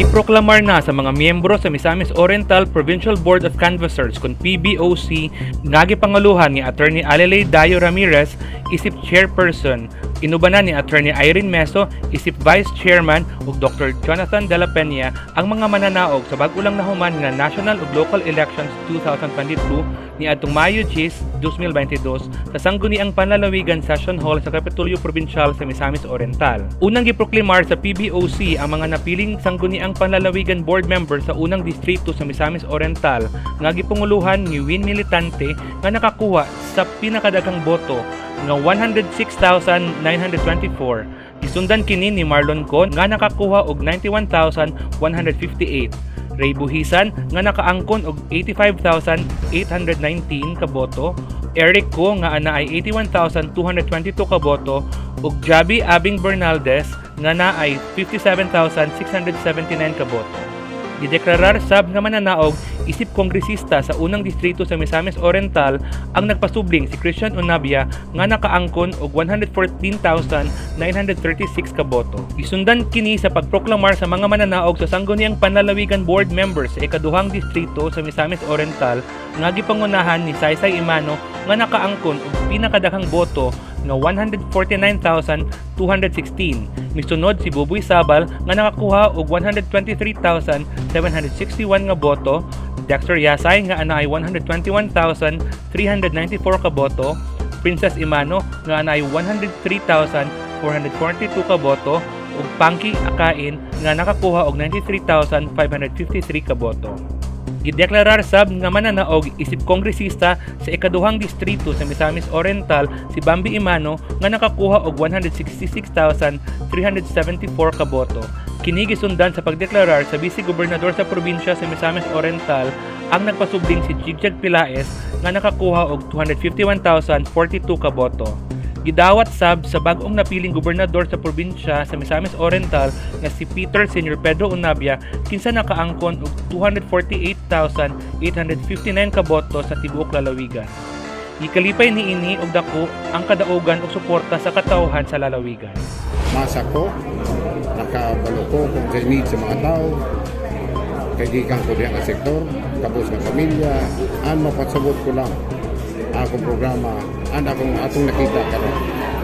Giproklamar na sa mga miyembro sa Misamis Oriental Provincial Board of Canvassers kon PBOC nga gipanguluhan ni Attorney Alelay Dayo Ramirez isip chairperson, inubanan ni Attorney Irene Meso isip vice chairman ug Dr. Jonathan De La Peña ang mga mananaog sa bag-o lang nahuman nga national ug local elections 2022 niadtong Mayo 10, 2022 sa Sangguniang Panlalawigan Session Hall sa Kapitolyo Provincial sa Misamis Oriental. Unang giproklamar sa PBOC ang mga napiling Sangguniang Panlalawigan board member sa unang distrito sa Misamis Oriental nga gipanguluhan ni Win Militante nga nakakuha sa pinakadaghang boto nga 106,924. Gisundan kini ni Marlon Con nga nakakuha og 91,158. Ray Buhisan nga nakaangkon og 85,819 ka boto, Eric Ko nga ana ay 81,222 ka boto ug Jabi Abing Bernaldez nga naay 57,679 ka boto. Gideklarar sab nga mananaog isip kongresista sa unang distrito sa Misamis Oriental ang nagpasubling si Christian Unabia nga nakaangkon og 114,936 ka boto. Gisundan kini sa pagproklamar sa mga mananaog sa Sangguniang Panlalawigan board members sa ikaduhang distrito sa Misamis Oriental nga gipangunahan ni Saysay Emano nga nakaangkon og pinakadaghang boto nga 149,216. Misunod si Buboy Sabal nga nakakuha og 123,761 nga boto, Dexter Yasay nga anaay 121,394 ka boto, Princess Emano nga anaay 103,442 ka boto ug Pangki Akain nga nakakuha og 93,553 ka boto. Gideklarar sab nga mananaog isip kongresista sa ikaduhang distrito sa Misamis Oriental si Bambi Emano nga nakakuha og 166,374 ka boto. Kini gisundan sa pagdeklarar sa vice gobernador sa probinsya sa Misamis Oriental ang nagpasubling si Jigjag Pelaez nga nakakuha og 251,042 ka boto. Gidawat sab sa bag-ong napiling gobernador sa probinsya sa Misamis Oriental nga si Peter Senior Pedro Unabia kinsa nakaangkon og 248,859 ka boto sa tibuok lalawigan. Gikalipay niini og dako ang kadaugan ug suporta sa katawhan sa lalawigan. Masa ko, nakabalo ko kung sa need sa mga tao, kay gikan ko diha nga sektor, kabus nga pamilya, an mapasabot ko lang akong programa, an akong atong nakita karon.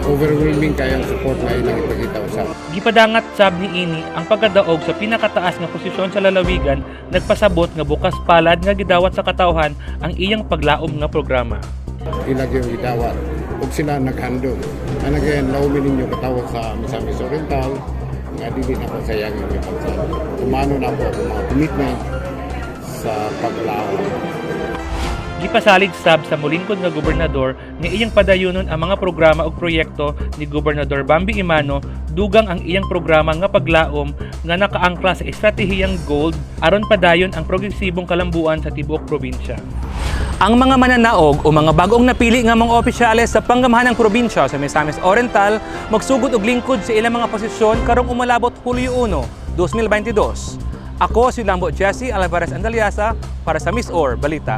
Overwhelming kayang support nga ilang ipakita usab. Gipadangat sab niini ang pagkadaog sa pinakataas nga posisyon sa lalawigan nagpasabot nga bukas palad nga gidawat sa katawhan ang iyang paglaom nga programa. Ila yung gidawat ug sila naghandom. Ana gayan laumin ninyo katawag sa Misamis Oriental nga dili na ko sayangin yung pagsabi. Kumano na po ang mga commitment sa paglaom. Gipasalig sab sa molingkod nga gobernador nga iyang padayunon ang mga programa ug proyekto ni Gobernador Bambi Emano dugang ang iyang programa nga paglaom nga nakaangkla sa estratehiyang GOLD aron padayon ang progresibong kalambuan sa tibuok probinsya. Ang mga mananaog o mga bagong napili nga mga opisyales sa panggamhanang probinsya sa Misamis Oriental magsugod og lingkod sa ilang mga posisyon karong umalabot Hulyo 1, 2022. Ako si Lambo Jesse Alvarez Andaliasa para sa MisOr Balita.